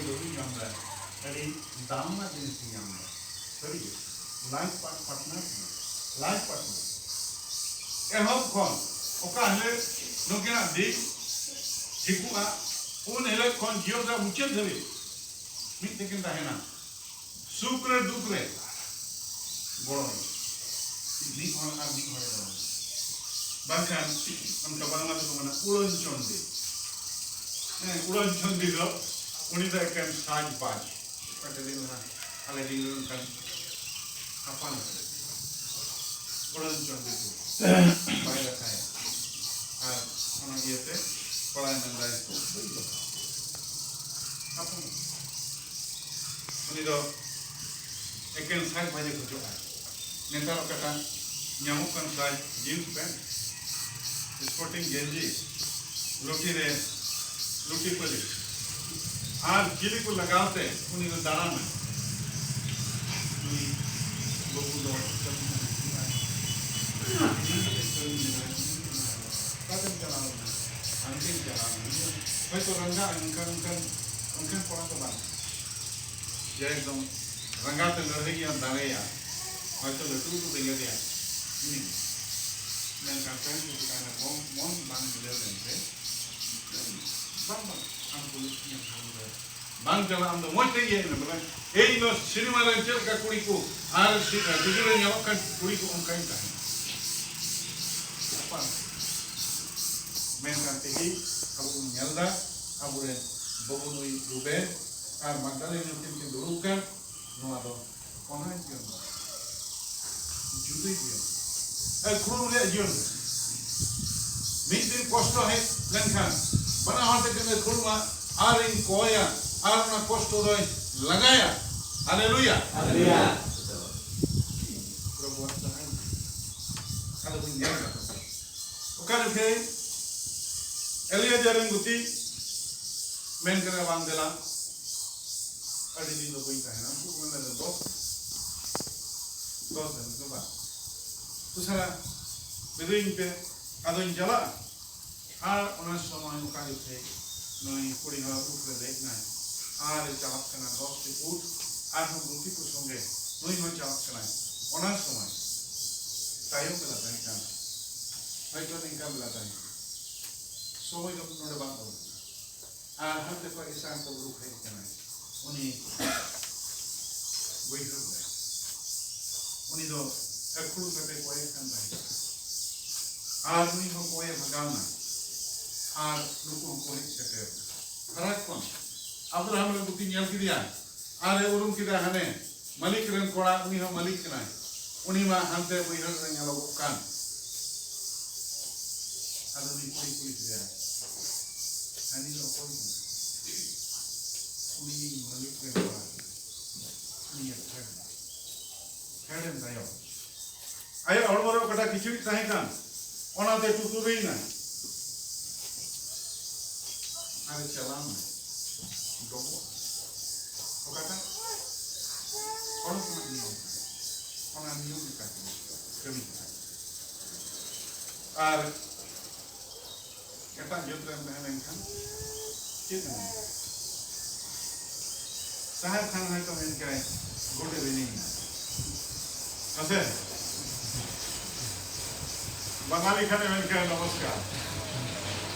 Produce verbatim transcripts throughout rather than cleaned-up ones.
ᱵᱟᱹᱵᱤᱱ ᱧᱟᱢ ᱫᱟ, ᱟᱹᱰᱤ ᱫᱟᱢ ᱨᱮᱱᱟᱜ ᱡᱤᱱᱤᱥ ᱵᱤᱱ ᱧᱟᱢ ᱫᱟ᱾ ᱥᱟᱹᱨᱤᱜᱮ, life partner ᱠᱟᱱᱟ, life partner᱾ ᱮᱦᱚᱵ ᱠᱷᱚᱱ ᱚᱠᱟ ᱦᱤᱞᱳᱜ ᱱᱩᱠᱤᱱᱟᱜ ᱫᱤᱱ ᱴᱷᱤᱠᱚᱜᱼᱟ, ᱩᱱ ᱦᱤᱞᱳᱜ ᱠᱷᱚᱱ ᱡᱤᱭᱚᱱ ᱨᱮᱭᱟᱜ ᱢᱩᱪᱟᱹᱫ ᱫᱷᱟᱹᱵᱤᱡ ᱢᱤᱫ ᱛᱮᱠᱤᱱ ᱛᱟᱦᱮᱱᱟ᱾ ᱥᱩᱠ ᱨᱮ ᱫᱩᱠ ᱨᱮ ᱜᱚᱲᱚ᱾ ᱢᱤᱫ ᱦᱚᱲ ᱟᱨ ᱢᱤᱫ ᱦᱚᱲᱮ ᱜᱚᱲᱚ᱾ ᱵᱟᱝᱠᱷᱟᱱ ᱚᱱᱠᱟ ᱵᱟᱝᱞᱟ ᱛᱮᱠᱚ ᱢᱮᱱᱟ ᱩᱲᱟᱹᱱ ᱪᱚᱱᱰᱤ᱾ ᱦᱮᱸ, ᱩᱲᱟᱹᱱ ᱪᱚᱱᱰᱤ ᱫᱚ ᱩᱱᱤ ᱫᱚ ᱮᱠᱮᱱ ᱥᱟᱡᱽ ᱵᱟᱡᱽ᱾ ᱚᱠᱟ ᱴᱷᱮᱱ ᱞᱤᱧ ᱢᱮᱱᱟ, ᱟᱞᱮ ᱰᱤᱝᱜᱟᱹ ᱞᱮᱱᱠᱷᱟᱱ ᱦᱟᱯᱟᱱ ᱩᱲᱟᱹᱱ ᱪᱚᱱᱰᱤ ᱠᱚ ᱵᱟᱭ ᱨᱟᱠᱟᱭᱟ᱾ ᱟᱨ ᱚᱱᱟ ᱤᱭᱟᱹᱛᱮ ᱠᱚᱲᱟᱭ ᱢᱮᱱᱫᱟᱭ, ᱦᱟᱯᱟᱱ᱾ ᱩᱱᱤ ᱫᱚ ᱮᱠᱮᱱ ᱥᱟᱡᱽ ᱵᱟᱡᱮ ᱠᱷᱚᱡᱚᱜᱼᱟ᱾ ᱱᱮᱛᱟᱨ ᱚᱠᱟᱴᱟᱜ ᱧᱟᱢᱚᱜ ᱠᱟᱱ ᱥᱟᱡᱽ, ᱡᱤᱱᱥ ᱯᱮᱱᱴ, ᱥᱯᱳᱨᱴᱤᱝ ᱜᱮᱧᱡᱤ, ᱞᱩᱴᱤ ᱨᱮ ᱞᱩᱴᱤ ᱯᱟᱹᱞᱤ, ᱟᱨ ᱪᱤᱞᱤ ᱠᱚ ᱞᱟᱜᱟᱣ ᱛᱮ ᱩᱱᱤ ᱫᱚ ᱫᱟᱬᱟᱱᱟ᱾ ᱩᱱᱤ ᱵᱟᱹᱵᱩ ᱫᱚ ᱠᱟᱹᱢᱤ ᱠᱟᱱᱟ, ᱠᱟᱹᱢᱤ ᱠᱟᱱᱟ, ᱚᱠᱟᱛᱮᱢ ᱪᱟᱞᱟᱣ ᱞᱮᱱᱟ? ᱦᱟᱱᱛᱮᱧ ᱪᱟᱞᱟᱣ ᱞᱮᱱᱟ᱾ ᱦᱚᱭᱛᱳ ᱨᱟᱸᱜᱟ ᱚᱱᱠᱟᱱ, ᱚᱱᱠᱟᱱ, ᱚᱱᱠᱟᱱ ᱠᱚᱲᱟ ᱠᱚ ᱵᱟᱝ᱾ ᱡᱮ ᱮᱠᱫᱚᱢ ᱨᱟᱸᱜᱟᱣ ᱛᱮ ᱞᱟᱹᱲᱦᱟᱹᱭ ᱜᱮᱭᱟ, ᱫᱟᱲᱮᱭᱟ, ᱦᱚᱭᱛᱳ ᱞᱟᱹᱴᱩ ᱞᱟᱹᱴᱩ ᱵᱮᱸᱜᱮᱫ ᱮᱭᱟ, ᱩᱱᱤ᱾ ᱢᱮᱱᱠᱷᱟᱱ ᱛᱟᱭᱚᱢ ᱛᱮ ᱪᱤᱠᱟᱹᱭᱮᱱᱟ? ᱢᱚᱱ, ᱢᱚᱱ ᱵᱟᱝ ᱢᱤᱞᱟᱹᱣ ᱞᱮᱱᱛᱮ, ᱵᱟᱝ, ᱵᱟᱝ, ᱟᱢ ᱠᱚ ᱤᱧᱟᱹᱜ ᱦᱟᱞ ᱨᱮ ᱵᱟᱝ ᱪᱟᱞᱟᱜ, ᱟᱢ ᱫᱚ ᱢᱚᱡᱽ ᱛᱮ ᱤᱭᱟᱹᱭ ᱢᱮ, ᱵᱚᱞᱮ, ᱤᱧ ᱫᱚ ᱥᱤᱱᱮᱢᱟ ᱨᱮ ᱪᱮᱫ ᱞᱮᱠᱟ ᱠᱩᱲᱤ ᱠᱚ ᱟᱨ ᱥᱤ-, ᱴᱤᱵᱷᱤ ᱨᱮ ᱧᱮᱞᱚᱜ ᱠᱟᱱ ᱠᱩᱲᱤ ᱠᱚ ᱚᱱᱠᱟᱧ ᱛᱟᱦᱮᱱᱟ᱾ ᱟᱯᱟᱱ᱾ ᱢᱮᱱᱠᱷᱟᱱ ᱛᱮᱦᱮᱧ ᱟᱵᱚ ᱵᱚᱱ ᱧᱮᱞ ᱮᱫᱟ, ᱟᱵᱚᱨᱮᱱ ᱵᱟᱹᱵᱩ ᱱᱩᱭ ᱨᱩᱵᱮᱱ ᱟᱨ ᱢᱟᱜᱽᱫᱟᱞᱤᱱ ᱧᱩᱛᱩᱢ ᱠᱤᱱ ᱫᱩᱲᱩᱵ ᱠᱟᱱ, ᱱᱚᱣᱟ ᱫᱚ ᱚᱱᱟ ᱡᱤᱭᱚᱱ ᱫᱚ ᱡᱩᱫᱟᱹ ᱡᱤᱭᱚᱱ᱾ ᱟᱹᱠᱷᱲᱩᱢ ᱨᱮᱭᱟᱜ ᱡᱤᱭᱚᱱ ᱨᱮ ᱢᱤᱫ ᱫᱤᱱ ᱠᱚᱥᱴᱚ ᱦᱮᱡ ᱞᱮᱱᱠᱷᱟᱱ ᱵᱟᱱᱟ ᱦᱚᱲ ᱛᱮᱠᱤᱱ ᱟᱹᱠᱷᱲᱩᱢᱟ ᱟᱨᱤᱧ ᱠᱚᱭᱟ ᱟᱨ ᱚᱱᱟ ᱠᱚᱥᱴᱚ ᱫᱚᱭ ᱞᱟᱜᱟᱭᱟ᱾ ᱦᱟᱞᱮᱞᱩᱭᱟ᱾ ᱦᱟᱞᱮᱞᱩᱭᱟ᱾ ᱯᱨᱚᱵᱷᱩᱣᱟᱜ ᱥᱟᱦᱟᱭ᱾ ᱟᱫᱚ ᱵᱚᱱ ᱧᱮᱞ ᱠᱟᱫᱟ᱾ ᱚᱠᱟ ᱡᱚᱠᱷᱮᱡ ᱮᱞᱤᱭᱟᱡᱟᱨ ᱨᱮᱱ ᱜᱩᱛᱤ ᱢᱮᱱ ᱠᱮᱫᱟ, "ᱵᱟᱝ, ᱫᱮᱞᱟ, ᱟᱹᱰᱤ ᱫᱤᱱ ᱫᱚ ᱵᱟᱹᱧ ᱛᱟᱦᱮᱱᱟ᱾" ᱩᱱᱠᱩ ᱠᱚ ᱢᱮᱱᱫᱟ, "ᱫᱚᱥ, ᱫᱚᱥ ᱫᱤᱱ ᱫᱚ ᱵᱟᱝ, ᱩᱥᱟᱹᱨᱟ ᱵᱤᱫᱟᱹᱭᱤᱧ ᱯᱮ, ᱟᱫᱚᱧ ᱪᱟᱞᱟᱜᱼᱟ᱾" ᱟᱨ ᱚᱱᱟ ᱥᱚᱢᱚᱭ ᱚᱠᱟ ᱡᱚᱠᱷᱮᱡ ᱱᱩᱭ ᱠᱩᱲᱤ ᱦᱚᱲ ᱩᱴ ᱨᱮ ᱫᱮᱡ ᱮᱱᱟᱭ ᱟᱨ ᱪᱟᱞᱟᱜ ᱠᱟᱱᱟ ᱫᱚᱥ ᱴᱤ ᱯᱩᱴ, ᱟᱨᱦᱚᱸ ᱜᱩᱛᱤ ᱠᱚ ᱥᱚᱸᱜᱮ ᱱᱩᱭ ᱦᱚᱸ ᱪᱟᱞᱟᱜ ᱠᱟᱱᱟᱭ᱾ ᱚᱱᱟ ᱥᱚᱢᱚᱭ ᱛᱟᱭᱚᱢ ᱵᱮᱞᱟ ᱛᱟᱦᱮᱸ ᱠᱟᱱᱟ, ᱦᱚᱭᱛᱚ ᱱᱤᱝᱠᱟ ᱵᱮᱞᱟ ᱛᱟᱦᱮᱸ ᱠᱟᱱᱟ, ᱥᱚᱢᱚᱭ ᱫᱚ ᱱᱚᱰᱮ ᱵᱟᱝ ᱚᱞ ᱠᱟᱱᱟ᱾ ᱟᱨ ᱦᱟᱱᱛᱮ ᱠᱷᱚᱱ ᱤᱥᱟᱱ ᱠᱚ ᱩᱰᱩᱠ ᱦᱮᱡ ᱠᱟᱱᱟᱭ, ᱩᱱᱤ ᱵᱟᱹᱭᱦᱟᱹᱲ ᱨᱮ, ᱩᱱᱤ ᱫᱚ ᱟᱹᱠᱷᱲᱩ ᱠᱟᱛᱮ ᱠᱚᱭᱮ ᱠᱟᱱ ᱛᱟᱦᱮᱸ ᱠᱟᱱᱟ᱾ ᱟᱨ ᱩᱱᱤ ᱦᱚᱸ ᱠᱚᱭᱮ ᱵᱷᱟᱜᱟᱣ ᱮᱱᱟ, ᱟᱨ ᱱᱩᱠᱩ ᱦᱚᱸᱠᱚ ᱦᱮᱡ ᱥᱮᱴᱮᱨ ᱮᱱᱟ᱾ ᱯᱷᱟᱨᱟᱠ ᱠᱷᱚᱱ ᱟᱵᱨᱟᱦᱟᱢ ᱨᱮᱱ ᱜᱩᱛᱤ ᱧᱮᱞ ᱠᱮᱫᱮᱭᱟ, ᱟᱨᱮ ᱩᱨᱩᱢ ᱠᱮᱫᱟ, ᱦᱟᱱᱮ ᱢᱟᱹᱞᱤᱠ ᱨᱮᱱ ᱠᱚᱲᱟ, ᱩᱱᱤ ᱦᱚᱸ ᱢᱟᱹᱞᱤᱠ ᱠᱟᱱᱟᱭ, ᱩᱱᱤ ᱢᱟ ᱦᱟᱱᱛᱮ ᱵᱟᱹᱭᱦᱟᱹᱲ ᱨᱮ ᱧᱮᱞᱚᱜᱚᱜ ᱠᱟᱱ᱾ ᱟᱫᱚ ᱩᱱᱤ ᱠᱩᱲᱤ ᱠᱩᱞᱤ ᱠᱮᱫᱮᱭᱟ, ᱦᱟᱹᱱᱤ ᱫᱚ ᱚᱠᱚᱭ ᱠᱟᱱᱟᱭ? ᱩᱱᱤ ᱢᱟᱹᱞᱤᱠ ᱨᱮᱱ ᱠᱚᱲᱟ ᱠᱟᱱᱟᱭ᱾ ᱩᱱᱤ ᱯᱷᱮᱰ ᱮᱱᱟ᱾ ᱯᱷᱮᱰ ᱮᱱ ᱛᱟᱭᱚᱢ ᱟᱭᱟᱜ ᱦᱚᱲᱢᱚ ᱨᱮ ᱚᱠᱟᱴᱟᱜ ᱠᱤᱪᱨᱤᱡ ᱛᱟᱦᱮᱸ ᱠᱟᱱ, ᱚᱱᱟᱛᱮ ᱴᱩᱴᱩᱨᱤᱭᱮᱱᱟ᱾ ᱟᱨᱮ ᱪᱟᱞᱟᱣ ᱮᱱᱟ᱾ ᱰᱚᱵᱚᱜ᱾ ᱚᱠᱟᱴᱟᱜ? ᱦᱚᱲ ᱦᱚᱯᱚᱱᱟᱜ ᱱᱤᱭᱚᱢ ᱠᱟᱱᱟ᱾ ᱚᱱᱟ ᱱᱤᱭᱚᱢ ᱞᱮᱠᱟᱛᱮ ᱠᱟᱹᱢᱤ ᱠᱟᱱᱟ᱾ ᱟᱨ ᱮᱴᱟᱜ ᱡᱟᱹᱛ ᱨᱮᱢ ᱛᱟᱦᱮᱸ ᱞᱮᱱᱠᱷᱟᱱ ᱪᱮᱫ ᱮᱢ ᱢᱮᱱᱟ? ᱥᱟᱦᱮᱵ ᱠᱷᱟᱱ ᱦᱚᱭᱛᱚ ᱢᱮᱱ ᱠᱮᱭᱟᱭ, "Good evening." ᱢᱟᱥᱮ, ᱵᱟᱝᱟᱞᱤ ᱠᱷᱟᱱᱮ ᱢᱮᱱ ᱠᱮᱭᱟᱭ, "ᱱᱚᱢᱚᱥᱠᱟᱨ."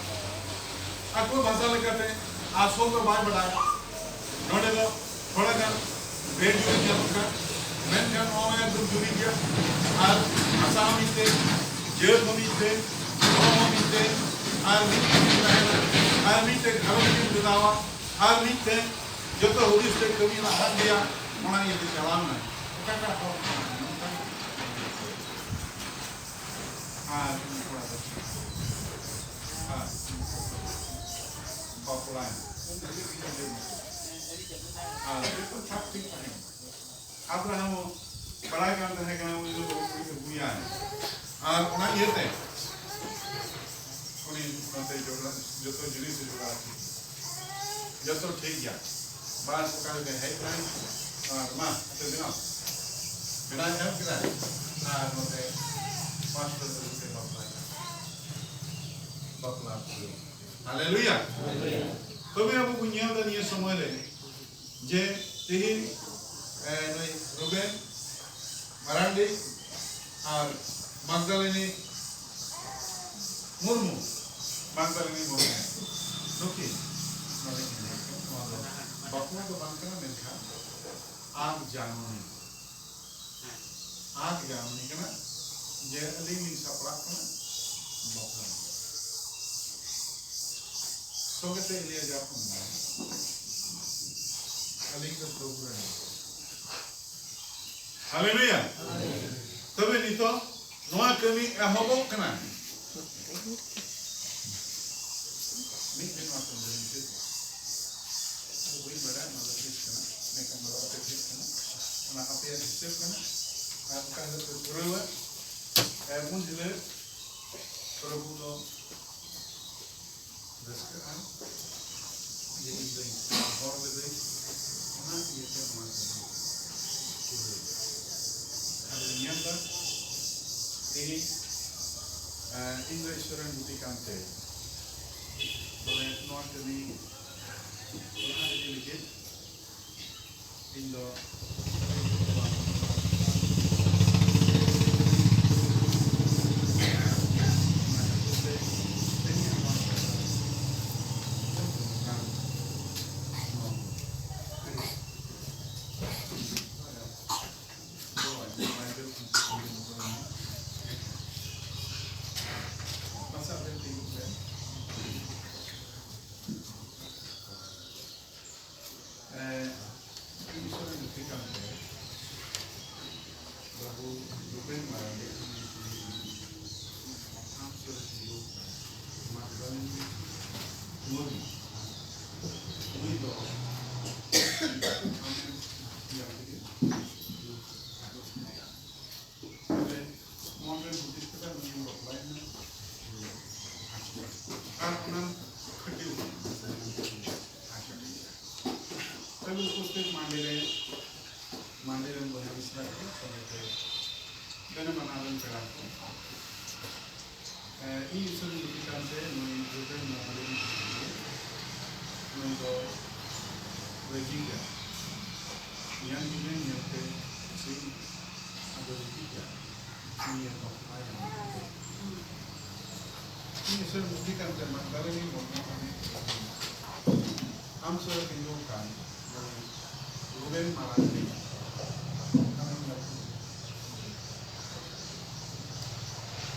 ᱟᱠᱚ ᱵᱷᱟᱥᱟ ᱞᱮᱠᱟᱛᱮ ᱟᱥᱚᱞ ᱫᱚ ᱵᱟᱭ ᱵᱟᱰᱟᱭᱟ᱾ ᱱᱚᱰᱮ ᱫᱚ ᱛᱷᱚᱲᱟ ᱜᱟᱱ ᱵᱮᱡᱩᱨᱤ ᱧᱮᱞᱚᱜ ᱠᱟᱱᱟ, ᱢᱮᱱᱠᱷᱟᱱ ᱱᱚᱣᱟ ᱢᱟ ᱮᱠᱫᱚᱢ ᱡᱩᱨᱤ ᱜᱮᱭᱟ᱾ ᱟᱨ ᱵᱷᱟᱥᱟ ᱦᱚᱸ ᱢᱤᱫᱴᱮᱱ, ᱡᱟᱹᱛ ᱦᱚᱸ ᱢᱤᱫᱴᱮᱱ, ᱫᱷᱚᱨᱚᱢ ᱦᱚᱸ ᱢᱤᱫᱴᱮᱱ, ᱟᱨ ᱢᱤᱫᱴᱮᱱ ᱛᱟᱦᱮᱱᱟ, ᱟᱨ ᱢᱤᱫᱴᱮᱱ ᱜᱷᱟᱨᱚᱸᱡᱽ ᱵᱚᱱ ᱵᱮᱱᱟᱣᱟ, ᱟᱨ ᱢᱤᱫᱴᱮᱱ ᱡᱚᱛᱚ ᱦᱩᱫᱤᱥ ᱛᱮ ᱠᱟᱹᱢᱤ ᱞᱟᱦᱟ ᱤᱫᱤᱭᱟ᱾ ᱚᱱᱟ ᱤᱭᱟᱹᱛᱮ ᱪᱟᱞᱟᱣ ᱮᱱᱟ᱾ ᱚᱠᱟᱴᱟᱜ ᱦᱚᱲ ᱠᱟᱱᱟ? ᱟᱨ ᱩᱱᱤ ᱠᱚᱲᱟ ᱫᱚ ᱟᱨ ᱵᱟᱯᱞᱟᱭᱮᱱᱟ᱾ ᱟᱨ ᱡᱚᱛᱚ ᱴᱷᱟᱠ ᱴᱷᱤᱠ ᱛᱟᱦᱮᱸ ᱠᱟᱱᱟ᱾ ᱟᱵᱨᱟᱦᱟᱢ ᱦᱚᱸ ᱵᱟᱲᱟᱭ ᱠᱟᱱ ᱛᱟᱦᱮᱸ ᱠᱟᱱᱟ, ᱩᱱᱤ ᱫᱚ ᱵᱟᱹᱦᱩ ᱠᱩᱲᱤ ᱟᱹᱜᱩᱭᱟᱭ᱾ ᱟᱨ ᱚᱱᱟ ᱤᱭᱟᱹᱛᱮ ᱩᱱᱤ ᱱᱚᱛᱮ ᱡᱚᱜᱽᱲᱟ, ᱡᱚᱛᱚ ᱡᱤᱱᱤᱥ ᱮ ᱡᱚᱜᱟᱲ ᱠᱮᱫᱟ᱾ ᱡᱚᱛᱚ ᱴᱷᱤᱠ ᱜᱮᱭᱟ᱾ ᱵᱟᱥ ᱚᱠᱟ ᱞᱮᱠᱟ ᱦᱮᱡ ᱮᱱᱟᱭ, ᱟᱨ ᱢᱟ, ᱟᱯᱮ ᱵᱮᱱᱟᱣ᱾ ᱵᱮᱱᱟᱣ ᱮᱦᱚᱵ ᱠᱮᱫᱟᱭ᱾ ᱟᱨ ᱱᱚᱛᱮ ᱯᱟᱥᱴᱚᱨ ᱟᱹᱜᱩ ᱠᱟᱛᱮ ᱵᱟᱯᱞᱟ ᱮᱱᱟ᱾ ᱵᱟᱯᱞᱟ ᱯᱩᱨᱟᱹᱣ᱾ ᱦᱟᱞᱮᱞᱩᱭᱟ᱾ ᱛᱚᱵᱮ ᱟᱵᱚ ᱵᱚᱱ ᱧᱮᱞ ᱮᱫᱟ ᱱᱤᱭᱟᱹ ᱥᱚᱢᱚᱭ ᱨᱮ ᱡᱮ ᱛᱤᱦᱤᱧ, ᱮ, ᱱᱩᱭ ᱨᱩᱵᱮᱱ ᱢᱟᱨᱟᱱᱰᱤ ᱟᱨ ᱢᱟᱜᱽᱫᱟᱞᱤᱱᱤ ᱢᱩᱨᱢᱩ, ᱢᱟᱜᱽᱫᱟᱞᱤᱱᱤ ᱢᱩᱨᱢᱩ ᱱᱩᱠᱤᱱ ᱱᱚᱰᱮ ᱠᱤᱱ ᱦᱮᱡ ᱠᱟᱱᱟ᱾ ᱱᱚᱣᱟ ᱫᱚ ᱵᱟᱯᱞᱟ ᱫᱚ ᱵᱟᱝ ᱠᱟᱱᱟ, ᱢᱮᱱᱠᱷᱟᱱ ᱟᱨ ᱡᱟᱱᱚᱱᱤ ᱟᱨ ᱜᱮ ᱟᱢ ᱠᱟᱱᱟ ᱡᱮ ᱟᱹᱞᱤᱧ ᱞᱤᱧ ᱥᱟᱯᱲᱟᱜ ᱠᱟᱱᱟ ᱵᱟᱯᱞᱟ᱾ ᱥᱚᱸᱜᱮ ᱛᱮ ᱮᱞᱤᱭᱟᱡᱟᱨ ᱠᱚ ᱢᱮᱱᱟ, ᱟᱹᱞᱤᱧ ᱫᱚ ᱯᱨᱚᱵᱷᱩ ᱨᱮᱱ᱾ ᱦᱟᱞᱮᱞᱩᱭᱟ᱾ ᱛᱚᱵᱮ ᱱᱤᱛᱚᱜ ᱱᱚᱣᱟ ᱠᱟᱹᱢᱤ ᱮᱦᱚᱵᱚᱜ ᱠᱟᱱᱟ᱾ ᱢᱤᱫ ᱫᱤᱱ ᱱᱚᱣᱟ ᱠᱟᱹᱢᱤ ᱫᱚ ᱢᱩᱪᱟᱹᱫᱚᱜᱼᱟ᱾ ᱟᱫᱚ ᱵᱟᱹᱧ ᱵᱟᱲᱟᱭᱟ ᱱᱚᱣᱟ ᱫᱚ ᱛᱤᱥ ᱠᱟᱱᱟ, ᱢᱮᱱᱠᱷᱟᱱ ᱱᱚᱣᱟ ᱫᱚ ᱟᱯᱮ ᱴᱷᱮᱱ ᱠᱟᱱᱟ, ᱚᱱᱟ ᱟᱯᱮᱭᱟᱜ ᱦᱤᱥᱟᱹᱵ ᱠᱟᱱᱟ᱾ ᱟᱨ ᱚᱠᱟ ᱦᱤᱞᱳᱜ ᱯᱮ ᱯᱩᱨᱟᱹᱣᱟ, ᱮ, ᱩᱱ ᱦᱤᱞᱳᱜ ᱯᱨᱚᱵᱷᱩ ᱫᱚ ᱨᱟᱹᱥᱠᱟᱹᱜᱼᱟ ᱡᱮ ᱤᱧ ᱫᱚᱧ ᱦᱚᱲ ᱞᱮᱫᱟᱹᱧ, ᱚᱱᱟ ᱤᱭᱟᱹᱛᱮ ᱱᱚᱣᱟ ᱠᱟᱹᱢᱤ ᱯᱩᱨᱟᱹᱣ ᱠᱮᱫᱟ᱾ ᱟᱫᱚ ᱧᱮᱞ ᱫᱟ, ᱛᱮᱦᱮᱧ, ᱮ, ᱤᱧ ᱫᱚ ᱤᱥᱚᱨ ᱨᱮᱱ ᱜᱩᱛᱤ ᱠᱟᱱᱛᱮ, ᱵᱚᱞᱮ ᱱᱚᱣᱟ ᱠᱟᱹᱢᱤ ᱞᱟᱦᱟ ᱤᱫᱤ ᱞᱟᱹᱜᱤᱫ ᱤᱧ ᱫᱚ ᱮ, ᱤᱧ ᱥᱚᱸᱜᱮ ᱜᱟᱛᱮ ᱠᱟᱱ ᱛᱟᱭᱟ, ᱵᱟᱹᱵᱩ ᱨᱩᱯᱮᱱ ᱢᱟᱨᱟᱱᱰᱤ, ᱩᱱᱤ ᱟᱥᱟᱢ ᱥᱚᱨᱮᱥ ᱜᱩᱨᱩ ᱠᱟᱱᱟᱭ᱾ ᱢᱟᱜᱽᱫᱟᱞᱤᱱᱤ ᱢᱩᱨᱢᱩ, ᱩᱱᱤ ᱫᱚ ᱟᱢᱮ ᱤᱭᱟᱹ ᱛᱮᱜᱮ ᱛᱚᱵᱮ ᱢᱚᱱ ᱨᱮ ᱦᱩᱫᱤᱥ ᱠᱮᱫᱟ, ᱱᱩᱭ ᱵᱟᱯᱞᱟᱭᱮᱱᱟ᱾ ᱟᱨ ᱚᱱᱟ ᱠᱷᱟᱹᱴᱤ ᱛᱟᱦᱞᱮ ᱩᱯᱚᱥᱛᱷᱤᱛ ᱢᱟᱱᱰᱤ ᱨᱮ, ᱢᱟᱱᱰᱤ ᱨᱮᱱ ᱵᱚᱭᱦᱟ ᱢᱤᱥᱨᱟ ᱠᱚ ᱥᱚᱸᱜᱮ ᱛᱮ ᱡᱚᱱᱮ ᱢᱟᱱᱟᱣ ᱨᱮᱱ ᱯᱮᱲᱟ ᱠᱚ᱾ ᱮ, ᱤᱧ ᱩᱥᱟᱹᱫ ᱜᱩᱛᱤ ᱠᱟᱱᱛᱮ ᱱᱩᱭ ᱨᱩᱵᱮᱱ ᱢᱟᱨᱟᱱᱰᱤ, ᱱᱩᱭ ᱫᱚ ᱨᱟᱹᱡᱤ ᱜᱮᱭᱟ᱾ ᱧᱮᱞ ᱠᱤᱫᱟᱹᱧ, ᱧᱮᱞᱛᱮ ᱠᱩᱥᱤ, ᱟᱫᱚ ᱨᱟᱹᱡᱤ ᱜᱮᱭᱟ᱾ ᱱᱤᱭᱟᱹ ᱵᱟᱯᱞᱟ ᱧᱟᱢ ᱠᱟᱛᱮ᱾ ᱤᱧ ᱤᱥᱚᱨ ᱵᱩᱫᱷᱤ ᱠᱟᱱᱛᱮ ᱢᱟᱜᱽᱫᱟᱞᱤᱱᱤ ᱢᱩᱨᱢᱩ ᱠᱷᱚᱱᱤᱧ ᱟᱢ ᱥᱩᱨ ᱨᱮ ᱛᱤᱸᱜᱩ ᱟᱠᱟᱱ ᱨᱩᱵᱮᱱ ᱢᱟᱨᱟᱝᱰᱤ᱾ ᱟᱢᱮᱢ ᱧᱮᱞ ᱠᱮᱫᱮᱭᱟ᱾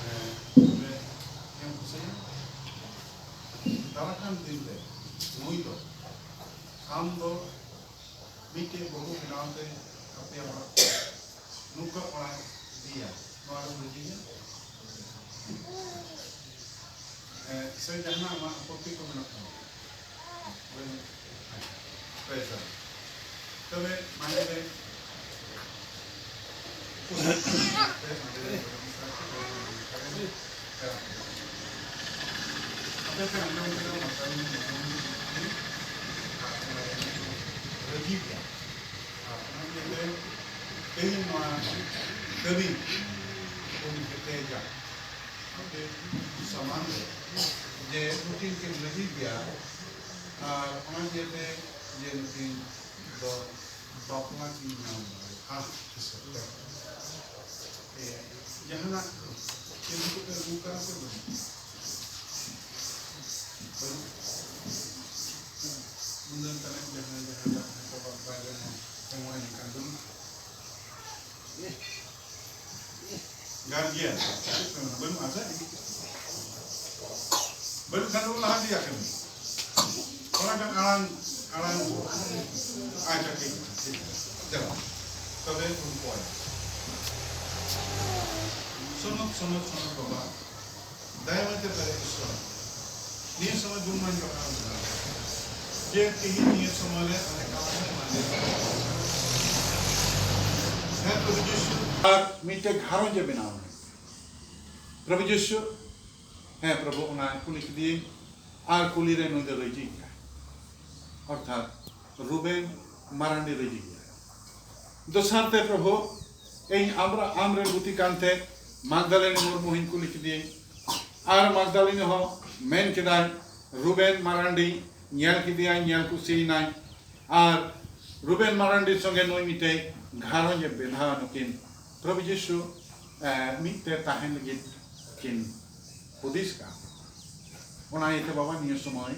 ᱦᱮᱸ, ᱛᱚᱵᱮ ᱧᱮᱞ ᱠᱩᱥᱤᱭᱟ᱾ ᱫᱟᱨᱟᱭ ᱠᱟᱱ ᱫᱤᱱ ᱨᱮ ᱱᱩᱭ ᱫᱚ, ᱟᱢ ᱫᱚ ᱢᱤᱫᱴᱮᱡ ᱵᱟᱹᱦᱩ ᱵᱮᱱᱟᱣ ᱛᱮ ᱟᱯᱮᱭᱟᱜ ᱚᱲᱟᱜ ᱠᱷᱚᱱ ᱱᱚᱝᱠᱟ ᱚᱲᱟᱜ ᱤᱫᱤᱭᱟ, ᱱᱚᱣᱟ ᱨᱮᱢ ᱨᱟᱹᱡᱤᱭᱟ? ᱮ, ᱥᱮ ᱡᱟᱦᱟᱱᱟᱜ ᱟᱢᱟᱜ ᱟᱯᱚᱛᱛᱤ ᱠᱚ ᱢᱮᱱᱟᱜ ᱛᱟᱢᱟ? ᱵᱮᱥ, ᱟᱪᱪᱷᱟ᱾ ᱛᱚᱵᱮ ᱢᱟᱱᱮ ᱨᱮ ᱟᱯᱮ ᱯᱮ ᱟᱸᱡᱚᱢ ᱠᱮᱫᱟ, ᱢᱟᱛᱟᱞ ᱢᱟᱛᱟᱞ ᱨᱟᱹᱡᱤ ᱜᱮᱭᱟ᱾ ᱟᱨ ᱚᱱᱟ ᱤᱭᱟᱹᱛᱮ ᱛᱮᱦᱮᱧ ᱱᱚᱣᱟ ᱠᱟᱹᱢᱤ ᱵᱚᱱ ᱠᱮᱴᱮᱡᱟ ᱟᱯᱮ ᱥᱟᱢᱟᱝ ᱨᱮ, ᱡᱮ ᱱᱩᱠᱤᱱ ᱠᱤᱱ ᱨᱟᱹᱡᱤ ᱜᱮᱭᱟ᱾ ᱟᱨ ᱚᱱᱟ ᱤᱭᱟᱹᱛᱮ ᱡᱮ ᱱᱩᱠᱤᱱ ᱫᱚ ᱵᱟᱯᱞᱟ ᱠᱤᱱ ᱧᱟᱢ ᱫᱟᱲᱮᱭᱟᱜᱼᱟ᱾ ᱮ, ᱡᱟᱦᱟᱱᱟᱜ ᱪᱮᱫ ᱦᱚᱸ ᱠᱚ ᱟᱹᱜᱩ ᱠᱟᱜᱼᱟ ᱥᱮ ᱵᱟᱹᱱᱩᱜ? ᱵᱟᱹᱱᱩᱜ᱾ ᱢᱩᱫᱟᱹᱢ ᱛᱟᱱᱤᱡ ᱡᱟᱦᱟᱸᱭ ᱡᱟᱦᱟᱸᱴᱟᱜ ᱦᱚᱭᱛᱳ ᱵᱟᱯᱞᱟ ᱨᱮ ᱮᱢᱚᱜ ᱮᱱᱠᱷᱟᱱ ᱵᱟᱹᱱᱩᱜ᱾ ᱜᱟᱨᱡᱤᱭᱟᱱ ᱵᱟᱹᱱᱩᱜᱼᱟ ᱥᱮ? ᱵᱟᱹᱱᱩᱜ ᱠᱷᱟᱱ ᱫᱚ ᱞᱟᱦᱟ ᱤᱫᱤᱭᱟᱜ ᱠᱟᱹᱢᱤ᱾ ᱛᱷᱚᱲᱟ ᱜᱟᱱ ᱟᱲᱟᱝ, ᱟᱲᱟᱝ, ᱟᱪᱪᱷᱟ, ᱴᱷᱤᱠ, ᱴᱷᱤᱠ᱾ ᱪᱟᱞᱟᱜ᱾ ᱛᱚᱵᱮ ᱩᱱᱠᱩ ᱟᱭ᱾ ᱥᱚᱱᱚᱛ, ᱥᱚᱱᱚᱛ, ᱥᱚᱱᱚᱛ ᱵᱟᱵᱟ, ᱫᱟᱭᱟ ᱢᱟᱭᱛᱮ ᱯᱮᱨᱮᱡ ᱤᱥᱚᱨ᱾ ᱱᱤᱭᱟᱹ ᱥᱚᱢᱚᱭ ᱵᱚᱱ ᱢᱟᱧ ᱵᱟᱠᱷᱟᱱ ᱠᱟᱱᱟ᱾ ᱡᱮ ᱛᱮᱦᱮᱧ ᱱᱤᱭᱟᱹ ᱥᱚᱢᱚᱭ ᱨᱮ ᱟᱞᱮ ᱠᱟᱛᱷᱟ ᱢᱟᱱᱮ᱾ ᱦᱮᱸ, ᱯᱨᱚᱵᱷᱩ ᱡᱤᱥᱩ᱾ ᱟᱨ ᱢᱤᱫᱴᱮᱡ ᱜᱷᱟᱨᱚᱸᱡᱽ ᱮ ᱵᱮᱱᱟᱣ ᱮᱱᱟ᱾ ᱯᱨᱚᱵᱷᱩ ᱡᱤᱥᱩ, ᱦᱮᱸ, ᱯᱨᱚᱵᱷᱩ, ᱚᱱᱟ ᱠᱩᱞᱤ ᱠᱮᱫᱮᱭᱟᱹᱧ᱾ ᱟᱨ ᱠᱩᱞᱤ ᱨᱮ ᱱᱩᱭ ᱫᱚ ᱨᱟᱹᱡᱤ ᱜᱮᱭᱟ᱾ ᱚᱨᱛᱷᱟᱛ ᱨᱩᱵᱮᱱ ᱢᱟᱨᱟᱱᱰᱤ ᱨᱟᱹᱡᱤ ᱜᱮᱭᱟ᱾ ᱫᱚᱥᱟᱨ ᱛᱮ, ᱯᱨᱚᱵᱷᱩ, ᱤᱧ ᱟᱢᱨᱟ-, ᱟᱢᱨᱮ ᱜᱩᱛᱤ ᱠᱟᱱᱛᱮ ᱢᱟᱜᱽᱫᱟᱞᱤᱱᱤ ᱢᱩᱨᱢᱩ ᱦᱚᱸᱧ ᱠᱩᱞᱤ ᱠᱮᱫᱮᱭᱟᱹᱧ᱾ ᱟᱨ ᱢᱟᱜᱽᱫᱟᱞᱤᱱᱤ ᱦᱚᱸ ᱢᱮᱱ ᱠᱮᱫᱟᱭ, ᱨᱩᱵᱮᱱ ᱢᱟᱨᱟᱱᱰᱤ ᱧᱮᱞ ᱠᱮᱫᱮᱭᱟᱭ, ᱧᱮᱞ ᱠᱩᱥᱤᱭᱮᱱᱟᱭ᱾ ᱟᱨ ᱨᱩᱵᱮᱱ ᱢᱟᱨᱟᱱᱰᱤ ᱥᱚᱸᱜᱮ ᱱᱩᱭ ᱢᱤᱫᱴᱮᱡ ᱜᱷᱟᱨᱚᱸᱡᱽ ᱮ ᱵᱮᱸᱫᱷᱟᱣᱟ᱾ ᱱᱩᱠᱤᱱ ᱯᱨᱚᱵᱷᱩ ᱡᱤᱥᱩ, ᱮ, ᱢᱤᱫ ᱛᱮ ᱛᱟᱦᱮᱱ ᱞᱟᱹᱜᱤᱫ ᱠᱤᱱ ᱦᱩᱫᱤᱥ ᱠᱟᱜᱼᱟ᱾ ᱚᱱᱟ ᱤᱭᱟᱹᱛᱮ ᱵᱟᱵᱟ, ᱱᱤᱭᱟᱹ ᱥᱚᱢᱚᱭ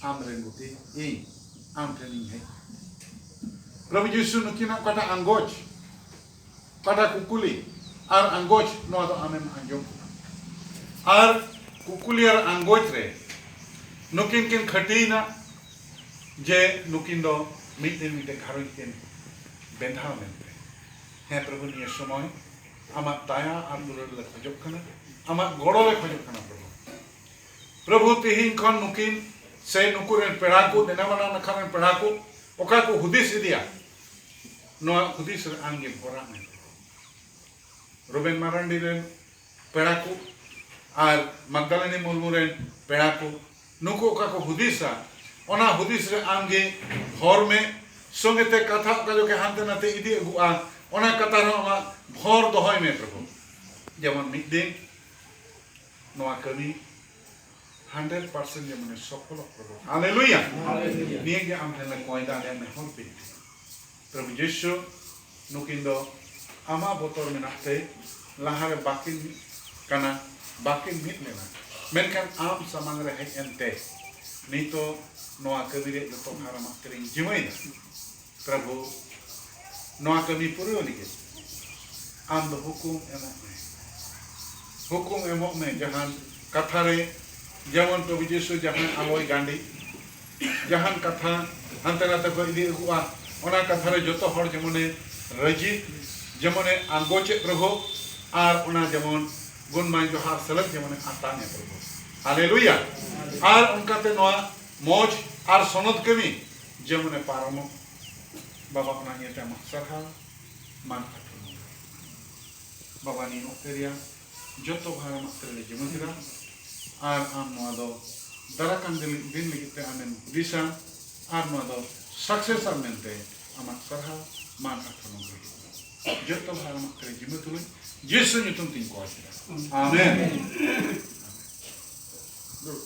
ᱟᱢ ᱨᱮᱱ ᱜᱩᱛᱤ ᱤᱧ ᱟᱢ ᱴᱷᱮᱱᱤᱧ ᱦᱮᱡ ᱮᱱᱟ᱾ ᱯᱨᱚᱵᱷᱩ ᱡᱤᱥᱩ ᱱᱩᱠᱤᱱᱟᱜ ᱚᱠᱟᱴᱟᱜ ᱟᱸᱜᱚᱪ, ᱚᱠᱟᱴᱟᱜ ᱠᱩᱠᱞᱤ ᱟᱨ ᱟᱸᱜᱚᱪ, ᱱᱚᱣᱟ ᱫᱚ ᱟᱢᱮᱢ ᱟᱸᱡᱚᱢ ᱠᱮᱫᱟ᱾ ᱟᱨ ᱠᱩᱠᱞᱤ ᱟᱨ ᱟᱸᱜᱚᱪ ᱨᱮ ᱱᱩᱠᱤᱱ ᱠᱤᱱ ᱠᱷᱟᱹᱴᱤᱭᱮᱱᱟ ᱡᱮ ᱱᱩᱠᱤᱱ ᱫᱚ ᱢᱤᱫ ᱫᱤᱱ ᱢᱤᱫᱴᱮᱱ ᱜᱷᱟᱨᱚᱸᱡᱽ ᱠᱤᱱ ᱵᱮᱸᱫᱷᱟᱣ ᱢᱮᱱᱛᱮ᱾ ᱦᱮᱸ ᱯᱨᱚᱵᱷᱩ, ᱱᱤᱭᱟᱹ ᱥᱚᱢᱚᱭ ᱟᱢᱟᱜ ᱫᱟᱭᱟ ᱟᱨ ᱫᱩᱞᱟᱹᱲ ᱞᱮ ᱠᱷᱚᱡᱚᱜ ᱠᱟᱱᱟ, ᱟᱢᱟᱜ ᱜᱚᱲᱚ ᱞᱮ ᱠᱷᱚᱡᱚᱜ ᱠᱟᱱᱟ ᱯᱨᱚᱵᱷᱩ᱾ ᱯᱨᱚᱵᱷᱩ, ᱛᱤᱦᱤᱧ ᱠᱷᱚᱱ ᱱᱩᱠᱤᱱ ᱥᱮ ᱱᱩᱠᱩ ᱨᱮᱱ ᱯᱮᱲᱟ ᱠᱚ, ᱫᱮᱱᱟ ᱵᱟᱱᱟ ᱱᱟᱠᱷᱟ ᱨᱮᱱ ᱯᱮᱲᱟ ᱠᱚ ᱚᱠᱟ ᱠᱚ ᱦᱩᱫᱤᱥ ᱤᱫᱤᱭᱟ, ᱱᱚᱣᱟ ᱦᱩᱫᱤᱥ ᱨᱮ ᱟᱢ ᱜᱮ ᱵᱷᱚᱨᱟᱜ ᱢᱮ᱾ ᱨᱩᱵᱮᱱ ᱢᱟᱨᱟᱱᱰᱤ ᱨᱮᱱ ᱯᱮᱲᱟ ᱠᱚ ᱟᱨ ᱢᱟᱜᱽᱫᱟᱞᱤᱱᱤ ᱢᱩᱨᱢᱩ ᱨᱮᱱ ᱯᱮᱲᱟ ᱠᱚ, ᱱᱩᱠᱩ ᱚᱠᱟ ᱠᱚ ᱦᱩᱫᱤᱥᱟ, ᱚᱱᱟ ᱦᱩᱫᱤᱥ ᱨᱮ ᱟᱢ ᱜᱮ ᱵᱷᱚᱨ ᱢᱮ᱾ ᱥᱚᱸᱜᱮ ᱛᱮ ᱠᱟᱛᱷᱟ ᱚᱠᱟ ᱡᱚᱠᱷᱮ ᱦᱟᱱᱛᱮ ᱱᱟᱛᱮ ᱤᱫᱤ ᱟᱹᱜᱩᱜᱼᱟ, ᱚᱱᱟ ᱠᱟᱛᱷᱟ ᱨᱮᱦᱚᱸ ᱟᱢᱟᱜ ᱵᱷᱚᱨ ᱫᱚᱦᱚᱭ ᱢᱮ ᱯᱨᱚᱵᱷᱩ᱾ ᱡᱮᱢᱚᱱ ᱢᱤᱫ ᱫᱤᱱ ᱱᱚᱣᱟ ᱠᱟᱹᱢᱤ ᱦᱟᱱᱰᱨᱮᱰ ᱯᱟᱨᱥᱮᱱᱴ ᱡᱮᱢᱚᱱᱮ ᱥᱚᱯᱷᱚᱞᱚᱜ ᱯᱨᱚᱵᱷᱩ᱾ ᱦᱟᱞᱮᱞᱩᱭᱟ᱾ ᱦᱟᱞᱮᱞᱩᱭᱟ᱾ ᱱᱤᱭᱟᱹ ᱜᱮ ᱟᱢ ᱴᱷᱮᱱ ᱞᱮ ᱠᱚᱭ ᱫᱟ, ᱟᱞᱮᱭᱟᱜ ᱱᱮᱦᱚᱨ ᱵᱤᱱᱛᱤ᱾ ᱯᱨᱚᱵᱷᱩ ᱡᱤᱥᱩ, ᱱᱩᱠᱤᱱ ᱫᱚ ᱟᱢᱟᱜ ᱵᱚᱛᱚᱨ ᱢᱮᱱᱟᱜ ᱛᱮ ᱞᱟᱦᱟᱨᱮ ᱵᱟᱹᱠᱤᱱ ᱠᱟᱱᱟ, ᱵᱟᱹᱠᱤᱱ ᱢᱤᱫ ᱞᱮᱱᱟ, ᱢᱮᱱᱠᱷᱟᱱ ᱟᱢ ᱥᱟᱢᱟᱝ ᱨᱮ ᱦᱮᱡ ᱮᱱᱛᱮ ᱱᱤᱛᱚᱜ ᱱᱚᱣᱟ ᱠᱟᱹᱢᱤ ᱨᱮᱭᱟᱜ ᱡᱚᱛᱚ ᱵᱷᱟᱨ ᱟᱢᱟᱜ ᱛᱮᱨᱤᱧ ᱡᱤᱢᱟᱹᱭᱮᱫᱟ᱾ ᱯᱨᱚᱵᱷᱩ, ᱱᱚᱣᱟ ᱠᱟᱹᱢᱤ ᱯᱩᱨᱟᱹᱣ ᱞᱟᱹᱜᱤᱫ ᱟᱢ ᱫᱚ ᱦᱩᱠᱩᱢ ᱮᱢᱚᱜ ᱢᱮ᱾ ᱦᱩᱠᱩᱢ ᱮᱢᱚᱜ ᱢᱮ, ᱡᱟᱦᱟᱱ ᱠᱟᱛᱷᱟ ᱨᱮ ᱡᱮᱢᱚᱱ ᱯᱨᱚᱵᱷᱩ ᱡᱤᱥᱩ ᱡᱟᱦᱟᱸᱭ ᱟᱞᱚᱭ ᱜᱟᱸᱰᱤ, ᱡᱟᱦᱟᱱ ᱠᱟᱛᱷᱟ ᱦᱟᱱᱛᱮ ᱱᱟᱛᱮ ᱠᱷᱚᱱ ᱤᱫᱤ ᱟᱹᱜᱩᱜᱼᱟ, ᱚᱱᱟ ᱠᱟᱛᱷᱟ ᱨᱮ ᱡᱚᱛᱚ ᱦᱚᱲ ᱡᱮᱢᱚᱱᱮ ᱨᱟᱹᱡᱤ, ᱡᱮᱢᱚᱱᱮ ᱟᱸᱜᱚᱪᱮᱫ ᱯᱨᱚᱵᱷᱩ, ᱟᱨ ᱚᱱᱟ ᱡᱮᱢᱚᱱ ᱜᱩᱱᱢᱟᱱ ᱡᱚᱦᱟᱨ ᱥᱮᱞᱮᱫ ᱡᱮᱢᱚᱱᱮ ᱟᱛᱟᱝ ᱮ ᱯᱨᱚᱵᱷᱩ᱾ ᱦᱟᱞᱮᱞᱩᱭᱟ᱾ ᱟᱨ ᱚᱱᱠᱟᱛᱮ ᱱᱚᱣᱟ ᱢᱚᱡᱽ ᱟᱨ ᱥᱚᱱᱚᱛ ᱠᱟᱹᱢᱤ ᱡᱮᱢᱚᱱᱮ ᱯᱟᱨᱚᱢᱚᱜ, ᱵᱟᱵᱟ, ᱚᱱᱟ ᱤᱭᱟᱹᱛᱮ ᱟᱢᱟᱜ ᱥᱟᱨᱦᱟᱣ, ᱢᱟᱱ ᱟᱨ ᱛᱷᱩᱢ᱾ ᱵᱟᱵᱟ, ᱱᱤᱭᱟᱹ ᱚᱠᱛᱮ ᱨᱮᱭᱟᱜ ᱡᱚᱛᱚ ᱵᱷᱟᱨ ᱟᱢᱟᱜ ᱛᱮ ᱞᱮ ᱡᱤᱢᱟᱹ ᱠᱮᱫᱟ, ᱟᱨ ᱟᱢ ᱱᱚᱣᱟ ᱫᱚ ᱫᱟᱨᱟ ᱠᱟᱱ ᱫᱤᱱ, ᱫᱤᱱ ᱞᱟᱹᱜᱤᱫ ᱛᱮ ᱟᱢᱮᱢ ᱦᱩᱫᱤᱥᱟ, ᱟᱨ ᱱᱚᱣᱟ ᱫᱚ ᱥᱟᱠᱥᱮᱥ ᱟᱢ ᱢᱮᱱᱛᱮ ᱟᱢᱟᱜ ᱥᱟᱨᱦᱟᱣ, ᱢᱟᱱ ᱟᱨ ᱛᱷᱩᱢ ᱦᱩᱭᱩᱜᱼᱟ᱾ ᱡᱚᱛᱚ ᱵᱷᱟᱨ ᱟᱢᱟᱜ ᱛᱮ ᱞᱮ ᱡᱤᱢᱟᱹ ᱛᱩᱞᱩᱡ ᱡᱤᱥᱩ ᱧᱩᱛᱩᱢ ᱛᱤᱧ ᱠᱚᱭ ᱠᱮᱫᱟ᱾ ᱟᱢᱮᱱ᱾